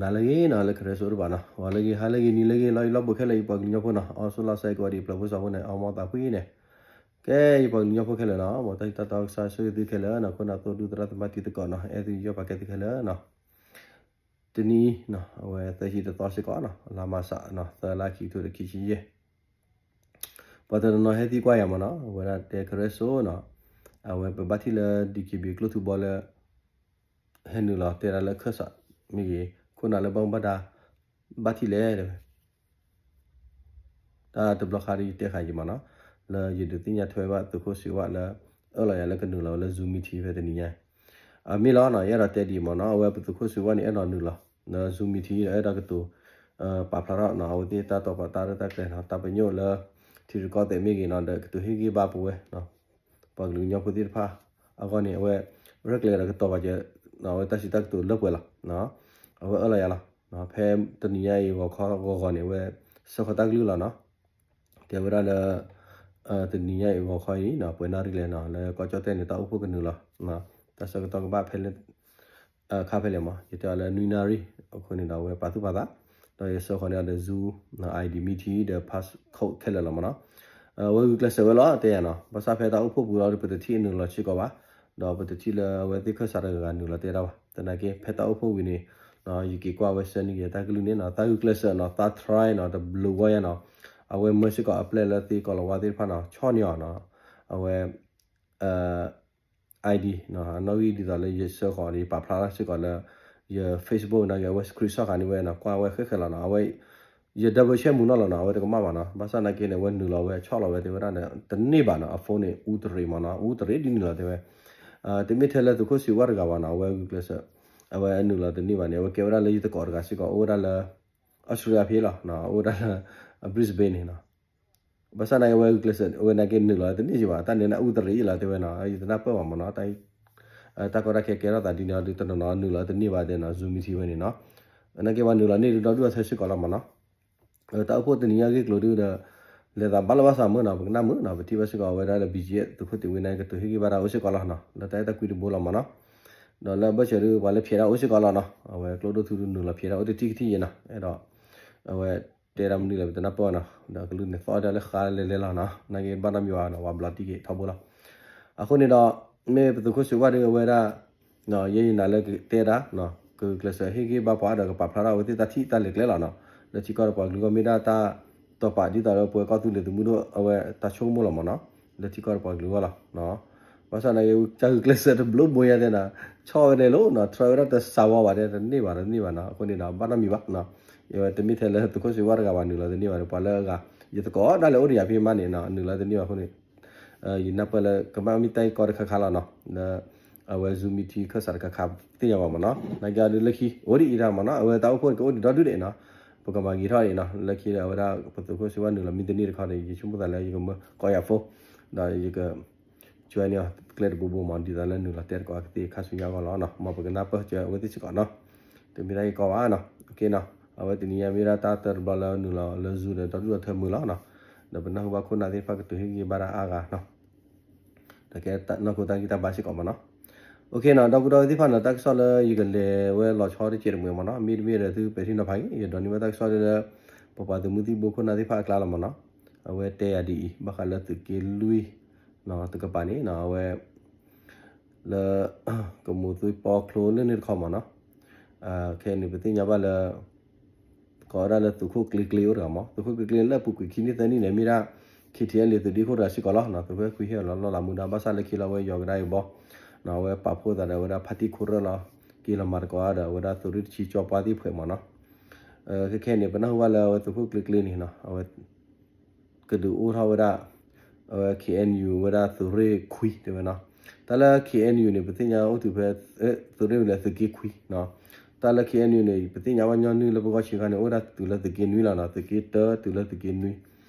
နၤလၢအဂ့ၤနီၤ လၢ Karen Show တဘၣ်နီၤ, ဂီၤလၢအဂ့ၤ ဟါလၢအဂ့ၤ နံၤလၢအဂ့ၤ လီၤအံၤလီၤဘူးခဲလၢာ် ယပှၤကလုာ်ကညီဖိနီၤ, အီစထြ့လယါ စဲးကိးဒံး ပျၢၤဖိစီၤဖိန့ၣ် အီမီသးဖှံန့ၣ်, ကဲ ယပှၤကလုာ်ကညီဖိခဲလၢာ်နီၤ, မ်တၢ်ဟံးတၢ်တီကစၢ်ဆိၣ်ဂ့ၤသုခဲလၢာ်နီၤ, ခိၣ်နၢ်သိၣ်ဒူသရၣ်သမါတံၤသကိးနီၤ, အဲၣ်သုယီၢ်ပာ်ကဲသုခဲလၢာ်နီၤ, တနံၤအံၤနီၤ အဝဲသၢဆံတသီစ့ၢ်ကီးနီၤ, လါမၢ်ၡးနီၤ သၢလါခံကထိဒီးခံဆံယဲၢ် ပှၤတနီၤနီၤဟဲသံကွၢ်ယၤမးနီၤ, အဝဲဒၣ်တဲ Karen Show နီၤ, အဝဲပဘၣ်ထံၣ်လၢ DKBA ကျိၣ်ထူဘီလၢ ဟဲနုာ်လီၤတဲဒၣ်လၢခၢၣ်စးမ့ၢ်ဂ့ၤ, ခိၣ်နၢ်လၢဘၣ်မူဘၣ်ဒါ ဘၣ်ထံၣ်လဲၣ်တဲဝဲ တၢ်တဘျီဃီဒီးယတဲဃာ်ယံၤမးနီၤ, လၢယဒုးသ့ၣ်ညါထွဲဘၣ်သုးခိၣ်စံးဝါလၢ အၢၣ်လီၤယၤလၢကနုာ်လီၤဝဲလၢ Zoom meeting ဖဲတနံၤညါ, အမ့ၢ်လီၤနီၤ, ယအဲၣ်ဒိးတဲဒ်အံၤမးနီၤ, အဝဲပသုးခိၣ်စံးဝါန့ၣ် အဲၣ်ဒိးနုာ်လီၤ လၢ Zoom meeting ဒီးအဲၣ်ဒိးကတိၤ ပာ်ဖျါထီၣ်နီၤ အဝဲသ့ၣ်တၢ်တိာ်ပာ်တၢ်ရဲၣ်တၢ်ကျဲၤနီၤ, တၢ်ပညိၣ်လၢ ထံရူၢ်ကီၢ်သဲးမ့ၢ်ဂ့ၤနီၤ, ဒီးကတိၤဟ့ၣ်ဂံၢ်ဘါပဝဲ ပှၤကလုာ်ကညီဖိသ့ၣ်တဖၣ်အဂီၢ်န့ၣ် အဝဲရဲၣ်ကျဲၤဒီးကတိၤဘၣ်က့ၤ အဝဲတၢ်စံးတၢ်ကတိၤလၢပှဲၤလီၤ. အဝဲအၢၣ်လီၤယၤလီၤ. ဖဲတနံၤညါအံၤဂီၤခီဂီၤဂီၤန့ၣ် အဝဲစၢဃီၤတၢ်ကလုၢ်လီၤနီၤ. တဲဝဲဒၣ်လၢ တနံၤညါအံၤဂီၤခီအံၤနီၤ ပှဲၤနၣ်ရံၣ်လဲၣ်နီၤ လၢကီၢ်ကၠီၣ်တဲၣ်န့ၣ် တၢ်အိၣ်ဖှိၣ်ကနုာ်လီၤ. တၢ်ဆၢကတီၢ်ကဘၣ်ဖဲလဲၣ် ခါဖဲလဲၣ်မး ယတဲအီၤလၢနွံနၣ်ရံၣ် အဃိန့ၣ်ဒီး အဝဲပာ်သူၣ်ပာ်သး ဒီးယဆှၢဃီၤန့ၢ်အီၤဒီး Zoom ID meeting ဒီး passcode ခဲလၢာ်လီၤမးနီၤ. အဝဲဂုာ်ကျဲးစၢးဝဲလီၤ တဲယၤနီၤ. ဘၣ်ဆၣ်ဖဲတၢ်အိၣ်ဖှိၣ်ပူၤလီၤဒီး ပတထံၣ်အနုာ်လီၤစ့ၢ်ကီးဘၣ်, ဒီးပတထံၣ်လၢအဝဲသ့ၣ်ခၢၣ်စးတဂၤဂၤနုာ်လီၤတဲတၢ်ဘၣ်. သနာ်က့ ဖဲတၢ်အိၣ်ဖှိၣ်ဝံၤန့ၣ် ယက့ၤကွၢ်ဝဲဆှၢန့ၢ်က့ၤတၢ်ကလုၢ်န့ၣ်နီၤ. တၢ်ဂုာ်ကျဲးစၢးနီၤ တၢ် try နီၤ တဘျုးဝီယါနီၤ. အဝဲမၢစ့ၢ်ကီးအပျဲၢ်လၢသ့ကိးလၤဝါသ့ၣ်တဖၣ်နီၤ ဆီၣ်န့ၢ်အီၤနီၤ. အဝဲ ID နီၤ အနီၣ်ဂံၢ်ဒ်သိးလၢယဆှၢဃီၤဒီး ယပာ်ဖျါထီၣ်စ့ၢ်ကီးလၢ ယ Facebook နာ်က့ အဝဲ screenshot ဃာ်န့ၢ်ဝဲနီၤ ကွၢ်ဝဲဃဲဃဲလီၤနီၤ. အဝဲ ယ double check မုာ်နီၢ်လီၤနီၤ အဝဲတကမၣ်ဘၣ်နီၤ. ဘၣ်ဆၣ်နာ်က့န့ၣ် အဝဲနုာ်လီၤဝဲဆီၣ်လီၤဝဲတဲဝဲဒၣ်န့ၣ် တန့ၢ်ဘၣ်နီၤ အ phone န့ၣ် အူတရံးမးနီၤ အူတရံးဒ်န့ၣ်လီၤတဲဝဲ. တမ့ၢ်ထဲလၢသုးခိၣ်စံးဝါတဂၤဘၣ်နီၤ အဝဲဂုာ်ကျဲးစၢး အဝဲအနုာ်လီၤတန့ၢ်ဘၣ်န့ၣ် အဝဲကဲဝဲဒၣ်လၢယသကိးတဂၤစ့ၢ်ကီး အိၣ်ဝဲဒၣ်လၢ Australia ဖဲလီၤ အိၣ်ဝဲဒၣ်လၢ Brisbane န့ၣ်နီၤ. ဘၣ်ဆၣ်နာ်က့ အဝဲဂုာ်ကျဲးစၢး အဝဲနာ်က့နုာ်လီၤတန့ၢ်က့ဘၣ် တၢ်န့ၣ်န့ၣ် အူတရံးလီၤတဲဝဲနီၤ ယတနၢ်ပၢၢ်ဘၣ်မးနီၤ တၢ်ကီတၢ်ခဲကဲထီၣ်သးဒ်န့ၣ်ဒီး တနီၤနီၤနုာ်လီၤတန့ၢ်ဘၣ်တဲနီၤ Zoom meeting ဝဲန့ၣ်နီၤ. နာ်က့ပှၤနုာ်လီၤန့ၢ်ဒီဒူၣ်အီၤထဲစ့ၢ်ကီးလီၤမးနီၤ. တၢ်အိၣ်ဖှိၣ်တနံၤညါဂ့ၢ်ကျိၤဒုဒီး လဲၤသးဘၣ်လီၤဘၣ်စးမုာ်နီၤ ပကနၣ်မုာ်နီၤ ပထံၣ်ဘၣ်စ့ၢ်ကီးအဝဲဒၣ်လၢ BGF သုးခိၣ်သ့ၣ်ဝံၤန့ၣ် ကတိၤဟ့ၣ်ဂံၢ်ဘါတၢ်အိၣ်စ့ၢ်ကီးလီၤနီၤ လၢတၢ်အဲၣ်တၢ်ကွံတဘိလီၤမးနီၤ. ဒီးလၢအဘၢၣ်စၢၤဒု ပှၤလၢဖျဲးတၢ်အိၣ်စ့ၢ်ကီးလီၤနီၤ အဝဲကျိဒိၣ်ထူဒုနုာ်လီၤဖျဲးတၢ်အိၣ်တထံၣ်ကထံၣ်ယဲနီၤ အဲၣ်ဒိး အဝဲ တဲဒၣ်မနုၤလဲၣ် ပတနၢ်ပၢၢ်နီၤ ဒီးကလုၢ်န့ၣ်သီၣ်ဒၣ်လၢဃါလဲၤလဲၤလီၤနီၤ နာ်က့ဘၣ်နီတမံၤဘၣ်နီၤ ပှၤဘျီတံၢ်က့ၤထီဘိလီၤ. အဃိန့ၣ်ဒီး မ့ၢ်ပသုးခိၣ်စံးဝါဒုအဝဲဒၣ် ယဲယနာ်လၢကတဲဒၣ် ကဂုာ်ကျဲးစၢးဟ့ၣ်ဂံၢ်ဘါပှၤဒီးကပာ်ဖျါထီၣ်အဝဲသ့ၣ်တၢ်ထံၣ်တၢ်လဲၤကျဲလီၤနီၤ လၢထံကီၢ်ဒီးပှၤကလုာ်အဂီၢ် မ့ၢ်ဒၣ်တၢ်တိာ်ပာ်ဒ်သိးလၢပဝဲကီၢ်သူလ့ၤသုးမုၢ်ဒိၣ်အဝဲတၢ်ဆိကမိၣ်လီၤမးနီၤ လၢထံကီၢ်ဒီးပှၤကလုာ်အဂီၢ်လီၤ. ဘၣ်ဆၣ်နာ်က့ တၢ်ဂုာ်ကျဲးစၢးတဘျုးဘိယါတဲနီၤ ဆီၣ်ဝဲန့ၣ်လီၤနီၤ try ဝဲဒၣ်တစးဝါဘၣ်တဲ တန့ၢ်ဘၣ် တန့ၢ်ဘၣ်နီၤ အဃိန့ၣ်ဒီး ဘၣ်နီတမံၤဘၣ် တမ့ၢ်ထဲလၢသုးခိၣ်စံးဝါတဂၤဘၣ်နုာ်လီၤတန့ၢ်ဘၣ်ဒီး ပှၤလၢအဂၤ ယသကိးဒၣ်လဲာ်အိၣ်ဒီးယၤဖဲမးန့ၣ်နီၤ နုာ်လီၤတန့ၢ်ဘၣ်အဃိန့ၣ် ယနၢ်ပၢၢ်လၢကဘၣ်မ့ၢ်တၢ်အံၤကီတခါခါလီၤနီၤ လၢ အဝဲ Zoom meeting ခၢၣ်စးတခါခါသ့ၣ်ညါဘၣ်မးနီၤ နာ်က့အီၤဒုလၢခံ အိၣ်ဒ်အံၤတၢ်မးနီၤ အဝဲတၢ်အိၣ်ဖှိၣ်န့ၣ်ကအိၣ်ဒံးဒီဒူၣ်ဒံးနီၤ ပကမၤဂ့ၤထီၣ်အံၤနီၤ လၢခံဒီးအဝဲဒၣ် ပသုးခိၣ်စံးဝါနုာ်လီၤမ့ၢ်တန့ၢ်တခီဒီး ယဆိကမိၣ်သးလၢယကမၢကီယၤ phone ဒီးယက join န့ၢ်အီၤကျဲတဘိဘိမး ဒ်သိးလၢနုာ်လီၤတဲသကိးကသ့ၣ်ခါဆူညါအဂီၢ်လီၤနီၤ မ်ပကနၢ်ပၢၢ်စၢၤအဝဲသ့ၣ်စ့ၢ်ကီးနီၤ တမ့ၢ်တၢ်ဂ့ၢ်ကီဘၣ်နီၤ အဝဲတနံၤညါမ့ၢ်ဒၣ်တၢ်တၢတဘျီလၢနုာ်လီၤလၢ Zoom ဒီးဒီဒူၣ်ဒီထၢမုာ်လီၤနီၤ ဒီးပနၢ်ဟူဘၣ်ခိၣ်နၢ်သ့ၣ်တဖၣ်ကတိၤဟ့ၣ်ဂံၢ်ဘါတၢ်အါဂၤနီၤ ဒီးကဲနီၢ်ခိတၢ်ဂံၢ်တၢ်ဘါစ့ၢ်ကီးမးနီၤ OK နီၤ ဒီပုၢ်ဒီဝဲၢ်သ့ၣ်တဖၣ်နီၤ တၢ်ကစီၣ်လၢယကလဲၤဝဲလီၤဆီတစဲးတမှဲၤမးနီၤ မ့တမ့ၢ်ဒီးသုပဲာ်ထံနီၤဖးက့ၤ ယဒိးန့ၢ်ဘၣ်တၢ်ကစီၣ်လၢ ပပှၤသုးမုၢ်သံၣ်ဘိခိၣ်နၢ်သ့ၣ်တဖၣ်အကျါလီၤမးနီၤ အဝဲတဲယၤဒ်အံၤ ဘၣ်ဃးလၢသုးက့လွံၢ် တကပၤန့ၣ်နီၤ အဝဲ လၢ ကမူၤသွံပီချိလၢန့ၣ်တခီမးနီၤ ခဲအံၤန့ၣ် ပသ့ၣ်ညါဘၣ်လၢ ကိးဝဲဒၣ်လၢသုးခိၣ်ကျ့ကျ့အိၣ်တဂၤမး သုးခိၣ်ကျ့ကျ့လၢအပူၤကွံာ်ခံနံၣ်သၢနံၣ်န့ၣ် မ့ၢ်ဒၣ် KTLA သုးဒ့ခိၣ်တဂၤစ့ၢ်ကီးလီၤ သုးခိၣ်ခွံဟ့ၣ်လီၤလီၢ်လၤမူဒါ ဘၣ်ဆၣ်လၢခံလီၤအဝဲယီၤကဒါအံၤဘီ အဝဲပာ်ဖှိၣ်သးဒီးအဝဲဒၣ်ဖါတံၢ်ခိၣ်ရၢၢ်လီၤ က့ၤလီၤမၤသကိးဒီးအဝဲဒၣ်သုးရ့ၣ်တဆံကၠီပှၢ်သ့ၣ်ဖှဲးမးနီၤ ခဲခဲအံၤန့ၣ် ပနၢ်ဟူဘၣ်လၢအဝဲသုးခိၣ်ကျ့ကျ့န့ၣ် အဝဲ ကဒုးအိၣ်ထီၣ်ဝဲဒၣ် အဝဲ KNU ဝဲဒၣ်သုးရ့ၣ်ခွံတဲဝဲနီၤ တၢ်လၢ KNU န့ၣ် ပသ့ၣ်ညါအိၣ်တုၤဖဲ သုးရ့ၣ်ဝဲလၢသုးက့ခွံနီၤ တၢ်လၢ KNU န့ၣ် ပသ့ၣ်ညါဘၣ်ညီနုၢ်လၢပဂီၢ်ဆံးခါန့ၣ် အိၣ်ဝဲဒၣ်တုၤလၢသုးက့နွံလီၤနီၤ သုးက့တၢတုၤလၢသုးက့နွံ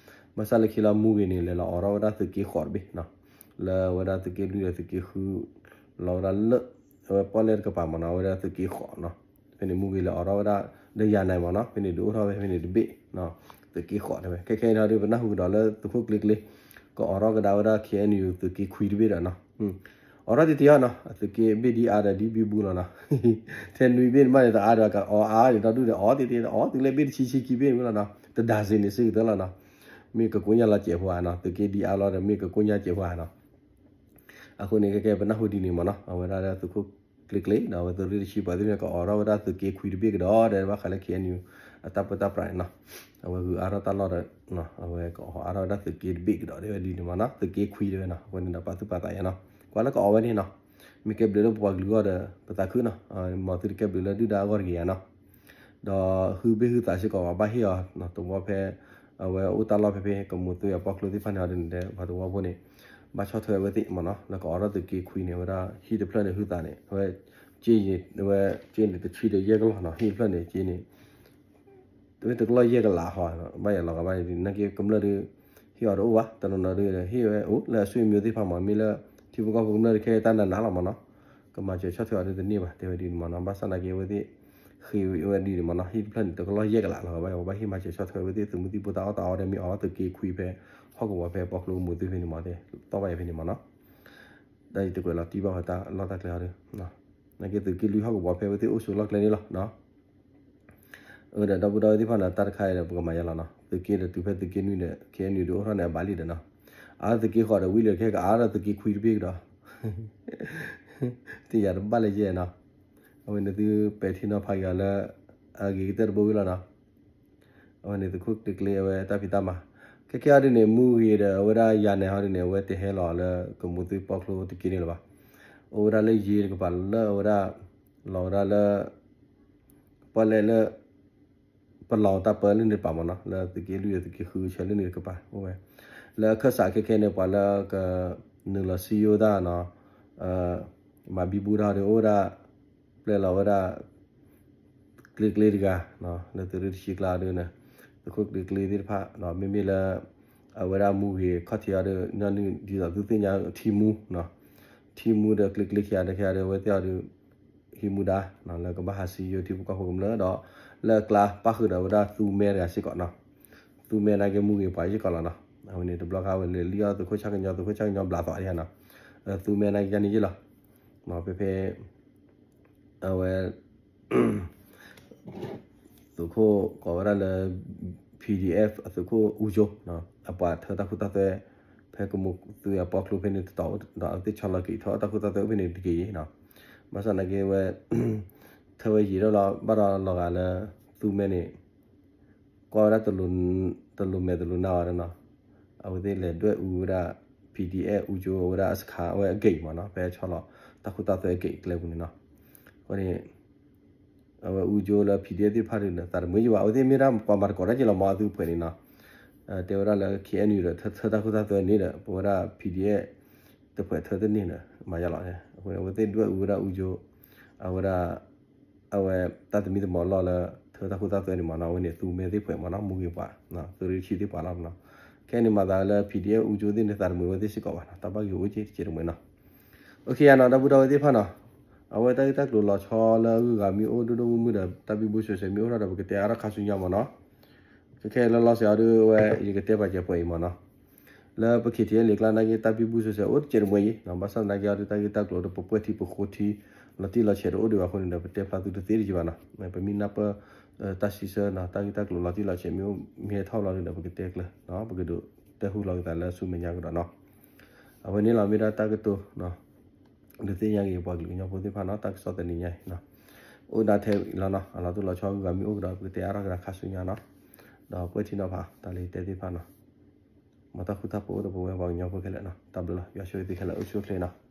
ဘၣ်ဆၣ်လၢခံလီၤမူဂ့ၤန့ၣ် လဲၤလီၤအိးထီၣ်ဝဲဒၣ်သုးက့ဃိးတဘ့ၣ်နီၤ လၢဝဲဒၣ်သုးက့လွံၢ်ဒီးသုးက့ဃု လီၤဝဲဒၣ်လၢ အဝဲပီၣ်လဲၣ်တကပၤမးနီၤ အဝဲဒၣ်သုးက့ဃိးနီၤ ဖဲန့ၣ်မူဂ့ၤလဲၤအိးထီၣ်ဝဲဒၣ် ဒီးယၤနၤမးနီၤ ဖဲန့ၣ်ဒုးအိၣ်ထီၣ်ဝဲဖဲန့ၣ်တဘ့ၣ် သုးက့ဃိးတဲဝဲ ခဲခဲအံၤဒီး ပနၢ်ဟူကဒီးလၢသုးခိၣ်ကျ့ကျ့ ကအိးထီၣ်ကဒါဝဲဒၣ် KNU သုးက့ခွံတဘ့ၣ်ဒီးနီၤ အီၣ်ထီၣ်တံၢ်တံၢ်အီၤနီၤ, အသုးက့ဘ့ၣ်ဒ်အါဒီးဒ်ဘံဘူလီၤနီၤ, ထဲနွံဘ့ၣ်မးန့ၣ် တအါဒီးအီၣ်အါန့ၣ် ဒီဒူၣ်ဒီးအီၣ်တံၢ်တံၢ် အီၣ်သုးလၢဘ့ၣ်တဆံဆံခံဘ့ၣ်မးလီၤနီၤ, တဒါစ့န့ၣ်စုကတၢၢ်လီၤနီၤ, မ့ၢ်ကကိးညါလီၤစဲးဖိဧါနီၤ, သုးက့ဒ်အါလီၤဒီးမ့ၢ်ကကိးညါစဲးဖိဧါနီၤ. အဃိန့ၣ် ခဲကဲပနၢ်ဟူဒ်န့ၣ်မးနီၤ, အဝဲဒၣ်လၢသုးခိၣ်ကျ့ကျ့ ဒီးအဝဲသုးရ့ၣ်တဆံပှၤသ့ၣ်န့ၣ် ကအီၣ်ထီၣ်ဝဲဒၣ်သုးက့ခွံတဘ့ၣ်ကဒီး တဲဘၣ်ဃးလၢ K N U အတၢ်ပၢတၢ်ပြးန့ၣ်နီၤ, အဝဲဂုၤအါထီၣ်တၢ်လီၢ်ဒီး အဝဲကအီၣ်အါထီၣ်ဝဲဒၣ်သုးက့တဘ့ၣ်ကဒီး တဲဝဲဒ်န့ၣ်မးနီၤ, သုးက့ခွံတဲဝဲနီၤ, အဃိန့ၣ်ဒီးပာ်သူၣ်ပာ်သးယါနီၤ, ကွၢ်လၢကအီၣ်ဝဲန့ၣ်နီၤ, မ့ၢ်ကဲဘျုးလၢပပှၤကလုာ်အဂီၢ်ဒီး ပသးခုနီၤ, မ်သုတကဲဘျုးလၢဒုၣ်ဒါအဂီၢ်တဂ့ၤယါနီၤ. ဒီးဟုဘ့ၣ်ဟုသးစ့ၢ်ကီး ပဘၣ်ဟ့ၣ်အီၤ သဝီဖဲ အဝဲအိၣ်တၢ်လီၢ်ဖဲဖဲ ကမူၤသွ့အပီၣ်ကျိသ့ၣ်တဖၣ်န့ၣ် အီၤဒ်န့ၣ်ဒီး ပှၤသဝီဖိန့ၣ် ဘၣ်ဆီၣ်ထွဲဝဲသ့ၣ်မးနီၤ, လၢကအီၣ်ထီၣ်သုးက့ခွံန့ၣ် အဝဲဒၣ်ဟံၣ်တဖျၢၣ်န့ၣ် ဟုသးန့ၣ် အဝဲ က့န့ၣ် အဝဲက့န့ၣ် တဆံဒီးယဲၢ်ကလီၢ်နီၤ, ဟံၣ်တဖျၢၣ်န့ၣ် က့န့ၣ် တဝဲတကလီၢ်ယဲၢ်ကလးဟီ, ဘၣ်ယၤလီၤဂာ်ဘၣ်န့ၣ် နာ်က့ကမျၢၢ်ဒီး ဟ့ၣ်အီၤတအိၣ်ဘၣ်, တနီၤနီၤဒီး ဟ့ၣ်ဝဲအိၣ်လၢအဆွေမျိုးသ့ၣ်တဖၣ်မး, မ့ၢ်လၢ ထံဖိကီၢ်ဖိကမျၢၢ်ဒီး ခဲအံၤတၢ်နးနးလီၤမးနီၤ, ကမၤစၢၤဆီၣ်ထွဲအီၤဒီးတန့ၢ်ဘၣ် တဲဝဲဒ်န့ၣ်မးနီၤ, ဘၣ်ဆၣ်နာ်က့အဝဲသ့ၣ် ဃ့ဝဲဒ်န့ၣ်မးနီၤ, ဟံၣ်တဖျၢၣ်န့ၣ် တကလီၢ်ယဲၢ်ကလးလီၤဂာ်ဘၣ်, ပဘၣ်ဟ့ၣ်မၤစၢၤဆီၣ်ထွဲဝဲသ့ၣ် သုးမုၢ်သံၣ်ဘိတၢ်အီၣ်တၢ်အီဒီးမ့ၢ်အီၣ်ဝဲသုးက့ခွံဖဲ ဟီၣ်ကဝီၤဖဲပီၣ်ကျိကမူၤသွ့ဖဲန့ၣ်မး, တဲသီၣ်ဘၣ်ယၤဖဲန့ၣ်မးနီၤ. ဒီးယတကွဲးလီၤတံၢ်ဘၣ်ဝဲတၢ်လီၢ်တၢ်ကျဲအီၤဒီး နာ်က့သုးက့လွံၢ်ဟီၣ်ကဝီၤဖဲဝဲသ့ၣ်အိၣ်ဆိးလီၢ်ကျဲန့ၣ်လီၤ. အဒီးဒီပုၢ်ဒီဝဲၢ်သ့ၣ်တဖၣ်န့ၣ် တၢ်တခါအံၤဒီး ပကမၤယါလီၤနီၤ, သုးက့ဒီးတုၤဖဲသုးက့နွံဒီး K N U ဒီးအိၣ်ထီၣ်န့ၣ်အဘၣ်လံဒီးနီၤ, အသုးက့ဃီးဒီးဝံၤလၢခဲကအါဒီးသုးက့ခွံတဘ့ၣ်ကဒီး တယၤတဘၣ်လၢယဲၢ်နီၤ, အဝဲန့ၣ်သုပဲာ်ထံနီၤဖးက့ၤအီၤလၢ အဂ့ၤကတၢၢ်တဘိဝံၤလီၤနီၤ. အဝဲန့ၣ်သုးခိၣ်ကျ့ကျ့အဝဲတၢ်ဖံးတၢ်မၤ, ခဲခဲအံၤဒ်န့ၣ် မူဂ့ၤဒီးအဝဲဒၣ်ယၤနဲၤဟီဒ်န့ၣ် အဝဲတဟဲလီၤလၢကမူၤသွ့ပီၣ်ကျိတက့န့ၣ်လၢၤဘၣ်, အိၣ်ဝဲဒၣ်လၢယ့တကပၤလၢအဝဲဒၣ် လီၤဝဲဒၣ်လၢ ပီၣ်လဲၣ်လၢ ပလီၤတၢ်ပၢလၢန့ၣ်တကပၤမးနီၤ, လၢသုးက့လွံၢ်ဒီးသုးက့ဃုဆၢလၢန့ၣ်တကပၤအိၣ်ဝဲ, လၢအခၢၣ်စးခဲခဲန့ၣ် ပှၤလၢကနုာ်လီၤစံယိၣ်တၢ်နီၤ, မၤဘံဘူတၢ်ဒီးအိၣ်ဝဲဒၣ် ပျဲလီၤဝဲဒၣ် ကျ့ကျ့တဂၤ လၢသုးရ့ၣ်တဆံကျါဒ်န့ၣ်, သုးခိၣ်ကျ့ကျ့သ့ၣ်တဖၣ်ဒီး မ့မ့ၢ်လၢ အဝဲဒၣ်မူဂ့ၤခီၣ်ထံးအီၤဒီး ညီနုၢ်ဒ်သိးသုသ့ၣ်ညါထံမူ, ထံမူဒီးကျ့ကျ့ခံဂၤဒီးခံဂၤဒီး အဝဲသ့ၣ်အီၤဒီး ဟံးမူဒါ လၢကဘၣ်ဟးစံယိၣ်ထံဖိကီၢ်ဖိကမျၢၢ်ဒီး လၢအကျါပၣ်ဃုာ်ဒီးဝဲဒၣ်သူမဲတဂၤစ့ၢ်ကီးနီၤ, သူမဲနာ်က့မူဂ့ၤပှၤစ့ၢ်ကီးလီၤနီၤ, အဝဲန့ၣ်တဘျီခါဝဲလဲၤလံအီၤသုးခိၣ်ဆၣ်ကညီ သုးခိၣ်ဆၣ်ကညီဘျးသီဒ်နီၤ, သူမဲနာ်က့ယါန့ၣ်ယ့ၢ်လီၤ, ဖဲဖဲ အဝဲ သုးခိၣ်ကိးဝဲဒၣ်လၢ P D F အသုးခိၣ်အူကၠိ အပှၤထၢတၢ်ခိတၢ်သွဲ ဖဲကမူၤသွ့အပီၣ်ကျိဖဲန့ၣ်တတီၤ ဒီးအဝဲသ့ၣ်ဆီလီၤက့ၤထီၣ်တၢ်ခိတၢ်သွဲအိၣ်ဖဲန့ၣ်တက့ၢ်နီၤ, ဘၣ်ဆၣ်နာ်က့ဝဲ ထၢဝဲယံာ်ဒၣ်လီၤ ဘၣ်ဒီးလီၤဂာ်လၢ သူမဲန့ၣ် ကွၢ်ဝဲဒၣ် တလိၤမဲာ်တလိၤနါဘၣ်ဒီးနီၤ, အဝဲသ့ၣ်လဲၤဒွဲၣ်အူဝဲဒၣ် P D F အူကၠိဝဲဒၣ်အစခါ အဝဲအဂ့ၢ်မးနီၤ, ဖဲဆီလီၤတၢ်ခိတၢ်သွဲအဂ့ၢ်ကျဲပူၤန့ၣ်နီၤ, အဃိန့ၣ် အဝဲအူကၠိလၢ P D F သ့ၣ်တဖၣ်ဒ်န့ၣ် သးတမုာ်ယံၤဘၣ်, အဝဲသ့ၣ်မ့ၢ်ဒၣ်ပှၤမၤသကိးတၢ်က့ၤလီၤမး အသုးဖှဲးန့ၣ်နီၤ, တဲဝဲဒၣ်လၢ K N U ဒီး ထၢတၢ်ခိတၢ်သွဲန့ၣ်ဒီး ပဝဲဒၣ် P D F တဖှဲးထၢတန့ၢ်ဒီး မၤယါလီၤ, အဃိန့ၣ် အဝဲသ့ၣ်ဒွဲၣ်အူဝဲဒၣ်အူကၠိ အဝဲဒၣ် အဝဲတၢ်သမံသမိးလီၢ်လၢ ထၢတၢ်ခိတၢ်သွဲန့ၣ်မးနီၤ, အဝဲန့ၣ်သူမဲသ့ၣ်ဖှဲးမးနီၤ, မူဂ့ၤပှၤ သုးရ့ၣ်တဆံသ့ၣ်ပှၤလီၤနီၤ, ခဲအံၤန့ၣ်မၤသးလၢ P D F အူကၠိသ့ၣ်န့ၣ် သးတမုာ်ဝဲသ့ၣ်စ့ၢ်ကီးဘၣ်နီၤ, တၢ်ဘၣ်ဂ့ၤအိၣ်က့ၤတကဲးတမှဲၤနီၤ, အိၣ်ခ့ယါနီၤ ဒီပုၢ်ဒီဝဲၢ်သ့ၣ်တဖၣ်နီၤ, အဝဲတၢ်ဂ့ၢ်တၢ်ကျိၤလီၤဆီလၢအဂုၤအဂၤမ့ၢ်အိၣ်ဒိၣ်ဒိၣ်မုၢ်မုၢ်ဒီး တၢ်ဘံဘူဆဲးဆဲးမ့ၢ်အိၣ်ထီၣ်ဒီး ပကတဲအါထီၣ်ခါဆူညါမးနီၤ, ခဲခဲလၢလီၤစဲးအီၤဒ်ဝဲ ယကတဲပာ်စဲးပှဲၤအံၤမးနီၤ, လၢပ K T L A ကျါနာ်က့ တၢ်ဘံဘူဆဲးဆဲးအိၣ်တကဲးတမှဲၤအံၤနီၤ, ဘၣ်ဆၣ်နာ်က့အီၤဒ်တၢ်ဂ့ၢ်တၢ်ကျိၤဒီးပပှဲၤထံပဃိထံ လီၤတံၢ်လီၤဆဲးတအိၣ်ဒံးဘၣ်အဃိန့ၣ်ဒီး ပတဲဖျါသုတသ့တယံၤဘၣ်နီၤ, ပမ့ၢ်နၢ်ပၢၢ် တၢ်စံးဆၢနီၤ, တၢ်ဂ့ၢ်တၢ်ကျိၤလီၤတံၢ်လီၤဆဲးမ့ၢ်အိၣ်မ့ၢ်ဟဲထီၣ်လီၤဒ်ဒီး ပကတဲကျၢၤနီၤ, ပကဒုးတဲဟူလီၤက့ၤသးလၢဆူမဲာ်ညါကဒီးနီၤ, အဝဲန့ၣ်လီၤမ့ၢ်ဒၣ်တၢ်ကတိၤ ဒုးသ့ၣ်ညါက့ၤပှၤကလုာ်ကညီဖိသ့ၣ်တဖၣ်နီၤ, တၢ်ကစီၣ်တနံၤညါအံၤနီၤ, အိၣ်ဒၣ်ထဲအံၤလီၤနီၤ, အလီၤတိၢ်လီၤဆီဂုၤဂၤမ့ၢ်အိၣ်ကဒီး ပကတဲအါထီၣ်ကဒီးခါဆူညါနီၤ, ဒီးပှဲၤထံနီၤဖး တၢ်လၢယတဲသ့ၣ်တဖၣ်နီၤ, မ်တၢ်ဃူတၢ်ဖိးအိၣ်ဒီးပဝဲပှၤကညီဖိခဲလၢာ်နီၤ, တၢ်ဘျုးလီၤ, ယွၤဆိၣ်ဂ့ၤသုခဲလၢာ် အိၣ်ဆူၣ်အိၣ်ချ့နီၤ.